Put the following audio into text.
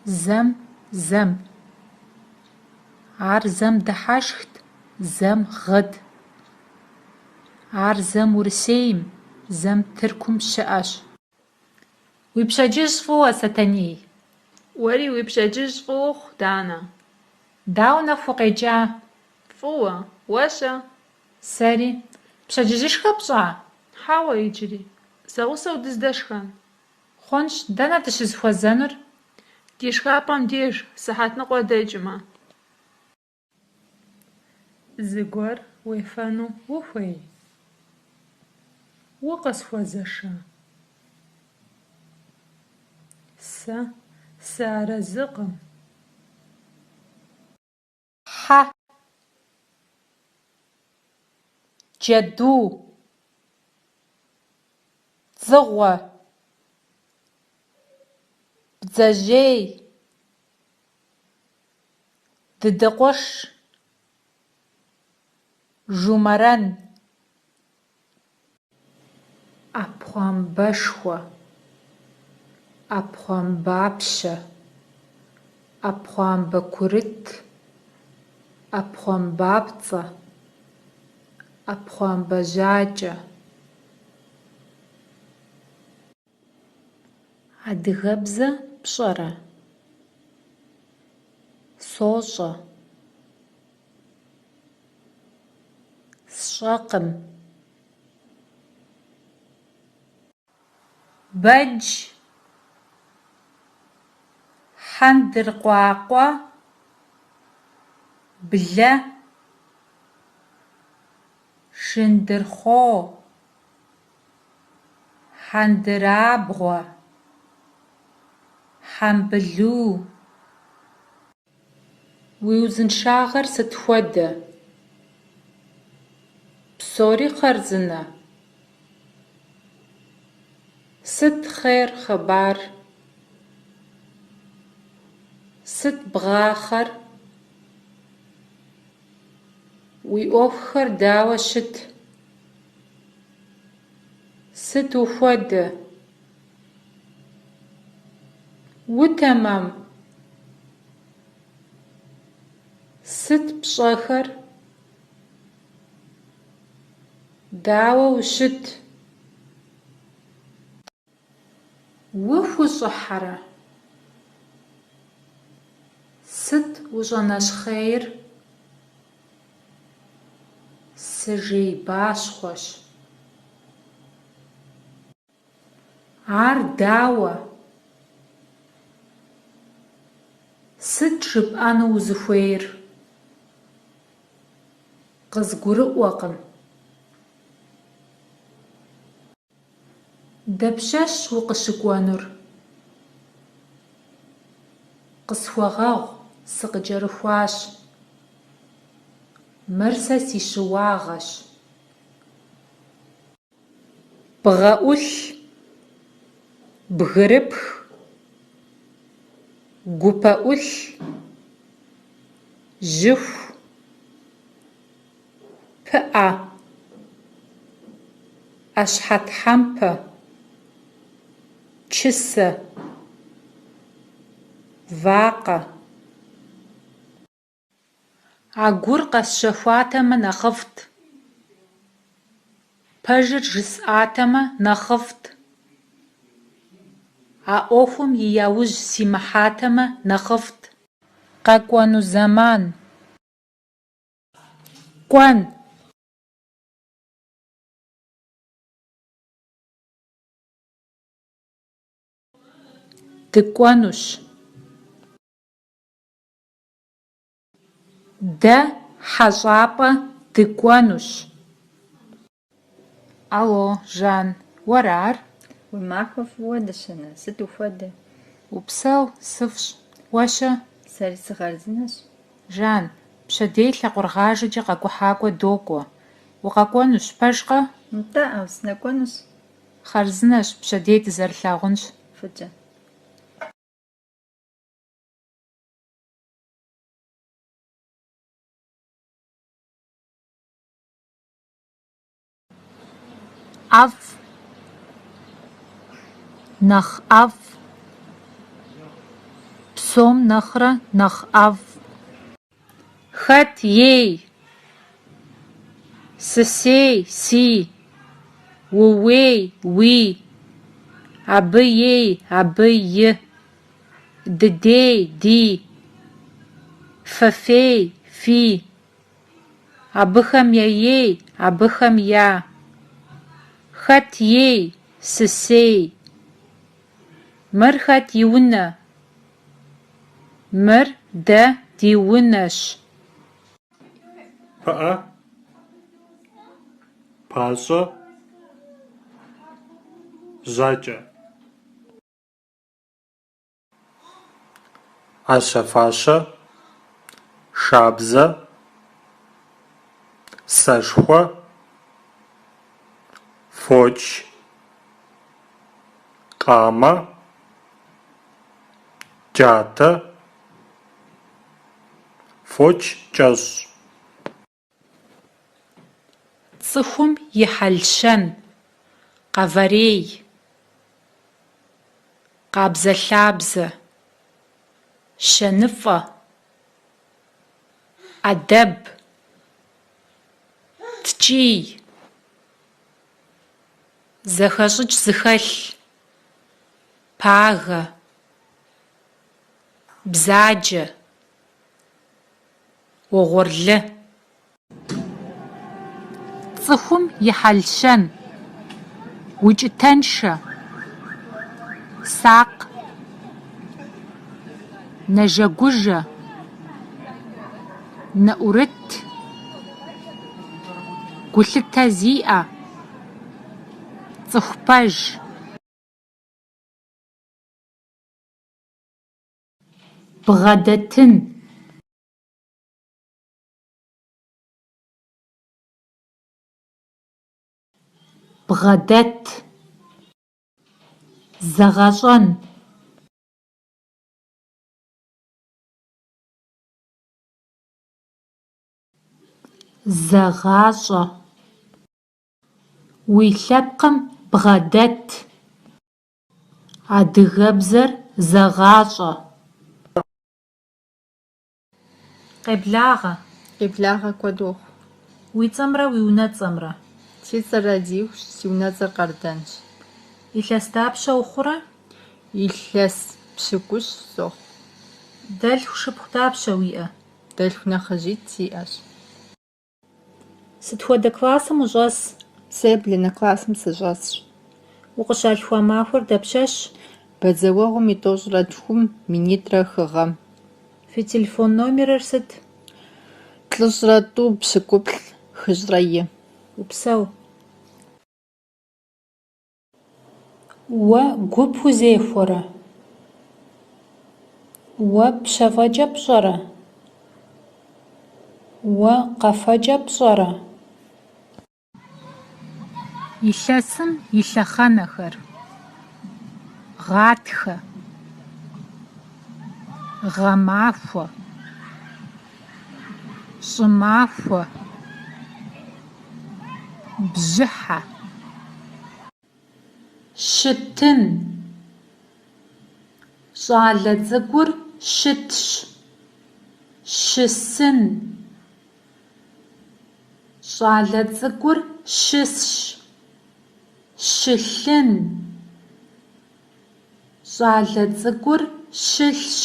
Зэм, зэм. Ар зэм дыхьэшхт, зэм гъыт. Ар зэм Урысейм, зэм Тыркум щыӀэщ. Уи пщэдджыжь фӀыуэ, Сэтэней! Уэри уи пщэдджыжь фӀы ухъу, Данэ. Дауэ нэху укъекӀа? ФӀыуэ. Уэ-щэ? Сэри. Пщэдджыжьышхэ пщӀа? Хьэуэ иджыри. Зэгъусэу дыздэшхэн? Хъунщ, дэнэ дыщызэхуэзэнур? Ди шхапӀэм деж, сыхьэт ныкъуэ дэкӀмэ. Зыгуэр уефэну ухуей? Укъысхуэзэша? Сэ сыарэзыкъым. Хьэ. Джэду. Дзыгъуэ. Бдзэжьей. Дыдыкъуш. Жумэрэн. Ӏэпхъуамбэшхуэ, ӏэпхъуамбапщэ, ӏэпхъуамбэ курыт, ӏэпхъуамбапцӏэ, ӏэпхъуамбэжьакӏэ. Адыгэбзэ пщӏэрэ? Сощӏэ. Сщӏэкъым. Бэдж, хьэндыркъуакъуэ, блэ, шындырхъуо, хьэндырабгъуэ, хьэмбылу. Уи узыншагъэр сыт хуэдэ? Псори хъарзынэ? Сыт хъер, хъыбар? Сыт бгъахъэр? Уи ӏуэхухэр дауэ щыт? Сыт ухуэдэ? Утэмэм? Сыт пщӏэхэр? Дауэ ущыт? Ухущӏыхьэрэ? Сыт ущӏэнэщхъейр? Сыжейбащхъуэщ. Ар дауэ? Сыт жыпӀэну узыхуейр? КъызгурыӀуакъым. Дапщэщ укъыщыкӀуэнур? Къысхуэгъэгъу, сыкъыкӀэрыхуащ. Мыр сэ си щыуагъэщ. Бгъэӏулъ, бгырыпх, гупэӏулъ, жьыху, пыӏэ, ӏэщхьэтхьэмпэ, чысэ, вакъэ. А гур къэсщэхуатэмэ нэхъыфӀт. Пэжыр жысӀатэмэ нэхъыфӀт. А Ӏуэхум и яужь симыхьатэмэ нэхъыфӀт. Къэкӏуэну зэман. Кӏуэн. Дыкӏуэнущ. Дэ хьэщӀапӀэ дыкӀуэнущ. Алло, Жан, уэра ар? Уи махуэ фӀыуэ, Дыщэнэ, сыт ухуэдэ? Упсэу, сыфӀщ. Уэ-щэ? Сэри сыхъарзынэщ. Жан, пщэдей лъакъуэрыгъажэкӀэ къэкӀухьакӀуэ докӀуэ. УкъэкӀуэнущ, пэжкъэ? НтӀэ, Ӏэу, сынэкӀуэнущ. Хъарзынэщ, пщэдей дызэрылъагъунщ. ФӀыкӀэ. ӀэфӀ, нэхъ ӀэфӀ, Псом нэхърэ нэхъ ӏэфӏ. Хэт ей? Сысей, си. Ууей, уи. Абы ей, абы и. Дыдей, ди. Фыфей, фи. Абыхэм яей, абыхэм я. Хэт ей? Сысей. Мыр хэт и унэ? Мыр дэ ди унэщ. Пыӏэ, пащӏэ, жьакӏэ. Ӏэщэ-фащэ, шабзэ, сэшхуэ, фоч, къамэ, джатэ, фоч кӏэщӏ. Цӏыхум и хьэл-щэн, къэвэрей, къабзэлъабзэ, щэныфӏэ, ӏэдэб, ткӏий, зэхэщӏыкӏ зыхэлъ, пагэ, бзаджэ, угъурлы. Цӏыхум и хьэл-щэн, укӏытэншэ, сакъ, нэжэгужэ, нэӏурыт, гулъытэ зиӏэ, цӏыху пэж. Бгъэдэтын. Бгъэдэт. Зэгъэщӏэн. Зэгъащӏэ. Уи лъэпкъым бгъэдэт. Адыгэбзэр зэгъащӏэ. Къеблагъэ! Къеблагъэ куэд ухъу! Уи цӏэмрэ уи унэцӏэмрэ? Си цӏэр Радиухщ, си унэцӏэр Къардэнщ. Илъэс дапщэ ухъурэ? Илъэс пщыкӏущ сохъу. Дэлъху, шыпхъу дапщэ уиӏэ? Дэлъху нэхъыжьитӏ сиӏэщ. Сыт хуэдэ классым ущӏэс? Сэ ебланэ классым сыщӏэсщ. Укъыщалъхуа махуэр дапщэщ? Бадзэуэгъуэм и тӏощӏрэ тхум, 2003 гъэм. Фи телефон номерыр сыт? 92, 70, 401. Упсэу. Уэ гу пхузехуэрэ? Уэ пщэфӏэкӏэ пщӏэрэ? Уэ къэфэкӏэ пщӏэрэ? Илъэсым и лъэхъэнэхэр: гъатхэ, гъэмахуэ, щӏымахуэ, бжьыхьэ. Щытын. Щӏалэ цӏыкӏур щытщ. Щысын. Щӏалэ цӏыкӏур щысщ. Щылъын. Щӏалэ цӏыкӏур щылъщ.